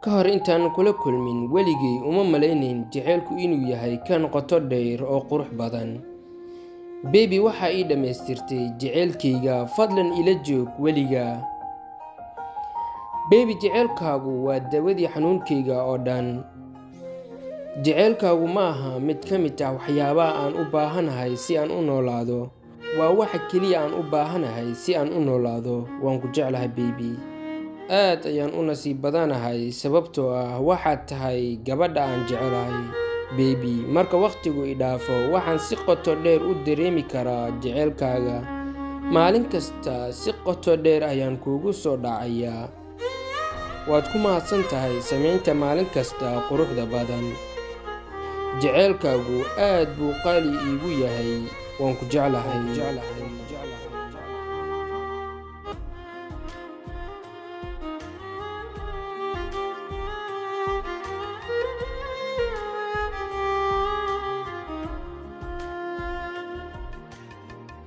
Ka hor intaanan kula kulmin, weligay uma malaynayn jacaylku inuu yahay kan qoto dheer oo qurux badan. Baby, waxaa ii dhammaystirtay jacaylkayga, fadlan ila joog weligaa. Baby, jacaylkaagu waa dawadii xanuunkayga oo dhan. Jacaylkaagu ma aha mid ka mid ah waxyaabaha aan u baahanahay si aan u noolaado. Waa waxa keliya aan u baahanahay si aan u noolaado. Waan ku jeclahay, baby. Aad ayaan u nasiib badanahay sababtoo ah waxaad tahay gabadha aan jecelahay. Baby, marka waqtigu i dhaafo, waxaan si qoto dheer u dareemi karaa jacaylkaaga. Maalin kasta si qoto dheer ayaan kuugu soo dhacayaa. Waad ku mahadsan tahay samaynta maalin kasta quruxda badan. Jacaylkaagu aad buu qaali iigu yahay. Waan ku jeclahay.